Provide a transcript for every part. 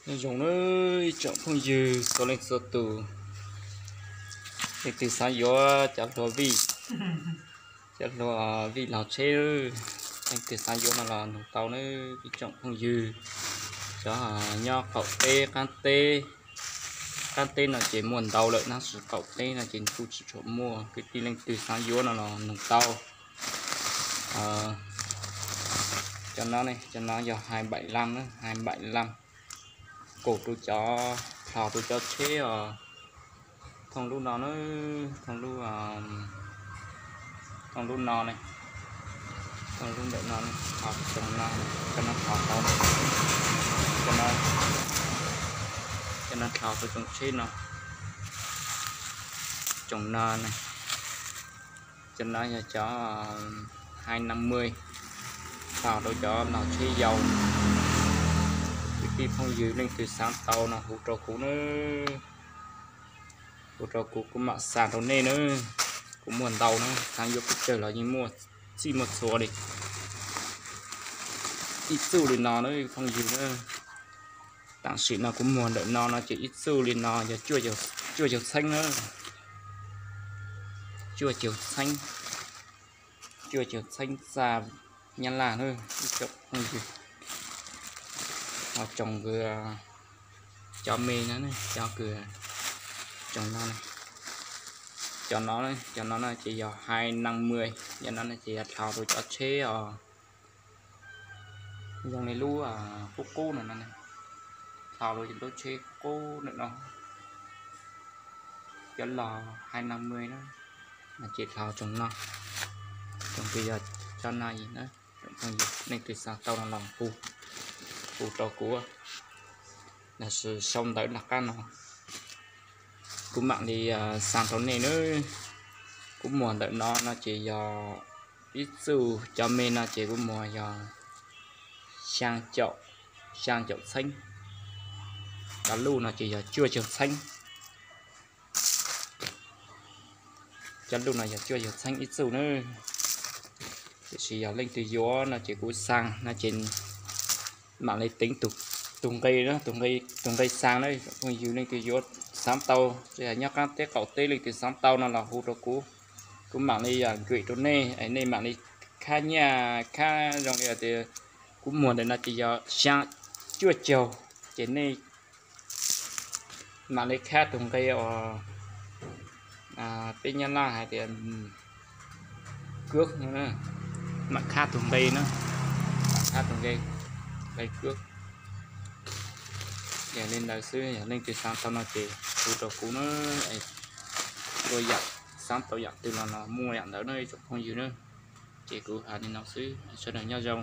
Nyob zoo nawb ib tsoom phooj ywg txhua leej txhua tus, leej twg xav yuav cov hlua vij, cov hlua vij log tsheb, leej twg xav yuav no los nug tau nawb ib tsoom phooj ywg. Cov nyob qaum teb qab teb, qab teb no ces muaj ntau lawm, tab sis qaum teb no ces kuj tsis tshua muaj. Kwv tij leej twg xav yuav no los nug tau. Cov no ne, cov no yog hai bảy lăm na, hai bảy lăm, kaum rau cov, thov rau cov tsheb os. Thooj lub no na, thooj lub, thooj lub no ne, thooj lub ntawm no, thov tsoom no, cov no thov tau, cov no thov rau tsoom tsheb no, tsoom no ne. Cov no yog cov hai năm mươi, thov rau cov log tsheb yau. Kwv tij phooj ywg leej twg xav tau no hu rau kuv nawb, hu rau kuv, kuv mam xa rau nej nawb. Kuv muaj ntau na, xav yuav pes tsawg los yeej muaj txhij muaj txhua li. Ib txuj li no na phooj ywg na, tam sim no kuv muag ntawm no no ces ib txuj li no yog cuaj caug txheeb na, cuaj caug txheeb, cuaj caug txheeb txaj Nyab Laj na ib tsoom phooj ywg. Ho tsoom kws, cov me no, cov kws, tsoom no, cov no, cov no no ces yog hai năm mươi, cov no no ces yog thov rau cov tsheb os. Zoo li lub qub qub no no, thov rau cov tsheb qub ntawm no. Cov log hai năm mươi na, no ces thov tsoom no, tsoom kws yog cov no na. Leej twg xav tau no los hu, hu rau kuv, los sis sau ntawv nram qab no, kuv mam li xa rau nej nawb. Kuv muag ntawm no no ces yog ib txuj, cov me no ces kuv muag yog xyaa caum, xyaa caum txheeb. Cov luj no ces yog cuaj caug txheeb. Cov luj no yog cuaj caug txheeb ib txuj nawb. Tiam sis yog leej twg yuav no ces kuv xa no ces mam li teev tus nqe, tus nqe xa na. Phooj ywg leej twg yuav xav tau, tsis hais nyob qab teb qaum teb leej twg xav tau no los hu rau kuv, kuv mam li gửi rau nej, nej mam li khab nyiaj khab zoo li tias kuv muag ntawm no ces yog xyaa cuaj caug, ces nej mam li khab tus nqe uas peb Nyab Laj hais tias cước no, mam khab tus nqe na, mam khab tus nqe, nqe cước. Yog li ntawd xwb, yog leej twg xav tau no ces hu rau kuv na. Txhua yam xav tau yam twg los no muaj yam ntawd na ib tsoom phooj ywg na. Ces kuv hais li no xwb, sawv daws nyob zoo,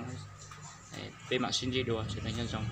peb mam sib ntsib dua, sawv daws nyob zoo.